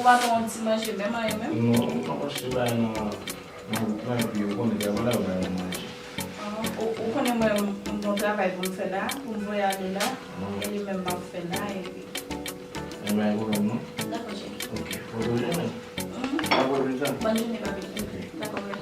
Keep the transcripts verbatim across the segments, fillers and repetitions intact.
Pa pran yon ti manje menm, anyen menm? Non, m pa mache bay nan, nan wout lan, epi ou konnen travay la, yo bay mwen manje. Ah, ou, ou konnen mwen, m gen yon travay pou m fè la, pou m voye ale la, e li menm m ap fè la, epi. Enben, pa gen pwoblèm, non? Dakò, cheri. Ok, fò w jwenn. Mhm. Dakò, pita. Bòn jounen, papi. Ok. Dakò, bye.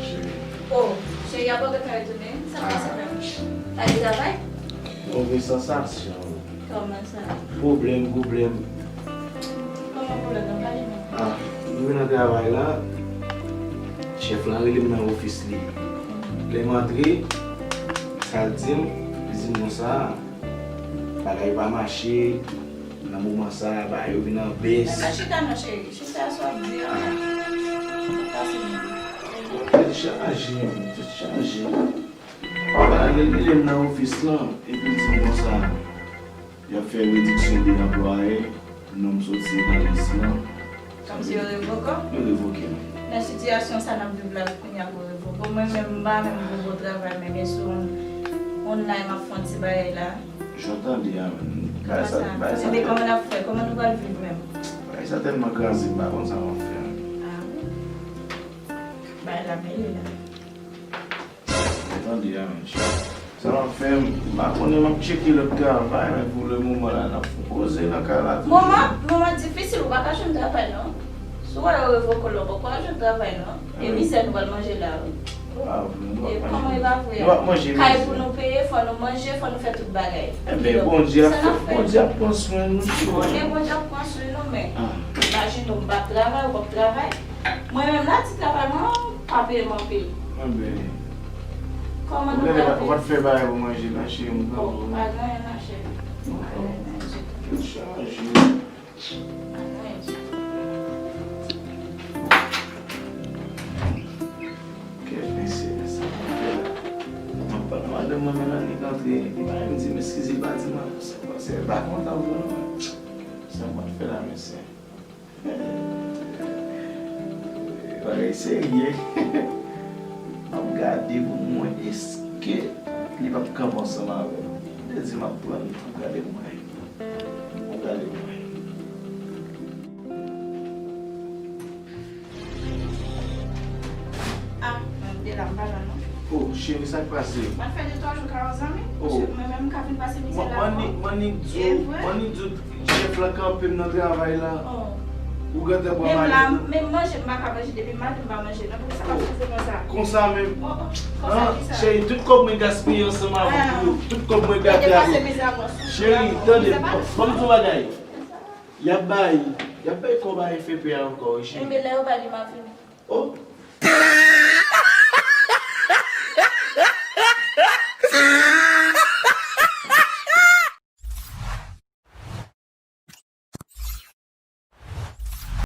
Cheri. Oh, cheri, apa w gentan retounen? Sa k pase menm? Pa gen travay? Move sansasyon. Kòman sa? Pwoblèm, pwoblèm. Kòman pwoblèm nan? Pale non. Ah, m vin nan travay la, chèf lan rele m nan ofis li. Lè m antre, sa l di m, li di m konsa, bagay pa mache, nan moman sa, bagay yo vin an bès. Men pa chita non, cheri. Chita sou ap di a. Sa k pase menm? Tèt chaje, tèt chaje. Bagay li rele m nan ofis lan, epi l di m konsa, y ap fè rediksyon de anplwaye, non m soti nan lis lan. Kòmsi yo revoke w? Yo revoke m. Nan sitiyasyon sa n ap viv la kounye a pou yo revoke w. Mwen menm, m pa menm gen gwo travay, men gen sou online m ap fè yon ti bagay la. Jan w tande a, menm. Bagay sa, bagay sa. Ebyen, kòman n ap fè? Kòman nou pral viv menm? Bagay sa tèlman kraze, m pa konn sa m ap fè. Ah wi. Bagay la mele la. Jan w tande a, menm. Sa m ap fè, m pa konnen, m ap tcheke lòt travay, men pou le moman la, n ap fon koze nan kay la toujou. Moman, moman difisil, ou pa ka jwenn travay non. Si w wè yo revoke w la, ou poko jwenn travay non. E mizè nou pral manje la wi. E kòman e pa vre a? Kay pou nou peye, fò nou manje, fò nou fè tout bagay. Enben, Bondye ap fè, Bondye ap pran swen nou. Konnen Bondye ap pran swen nou, men imajine w, m p ap travay, ou p ap travay. Mwen menm la, ti travay mwen an pa peye m anpil. Enben, kòman nou pral viv? Ou pa t fè bagay pou manje non, cheri, m tanpri. Bon, pa gen anyen non, cheri. Pa gen anyen ditou. Tèt chaje. Kèt mesye, sa m ap fè la? M ap pale madanm mwen, men annik antre, li pa menm di m eskize, li pa di m anyen. Sa k pase? Li pa kontan vre non. Sa m ap fè la, mesye? Bagay serye. M ap gade pou m wè èske li p ap kanpe ansanm avè m. Li te di m ap pran l, m ap gade pou m wè. Ou gade mwen. Ah, mwen te la, m pa la non. Oh, cheri, sa k pase? Mwen fè de twa jou ka yon zanmi. Oh. Mwen menm m ka vin pase mizè la. Mwen annik, mwen annik di w, mwen annik di w, chèf la kanpe m nan travay la. Oh. Ou gentan pran manje. Menm la, menm manje m pa ka manje, depi maten m pa manje non, poukisa w ap soufri konsa? Konsa menm? Oh, oh, konsa kisa? Cheri, tout kòb mwen gaspiye ansanm avè w pou yo. Tout kòb mwen gaspiye avè w. Cheri, tande, ban m di w bagay. Y ap bay, y ap bay kòb a F P A ankò wi, cheri. Enben, lè yo ba li, m a vini. Oh.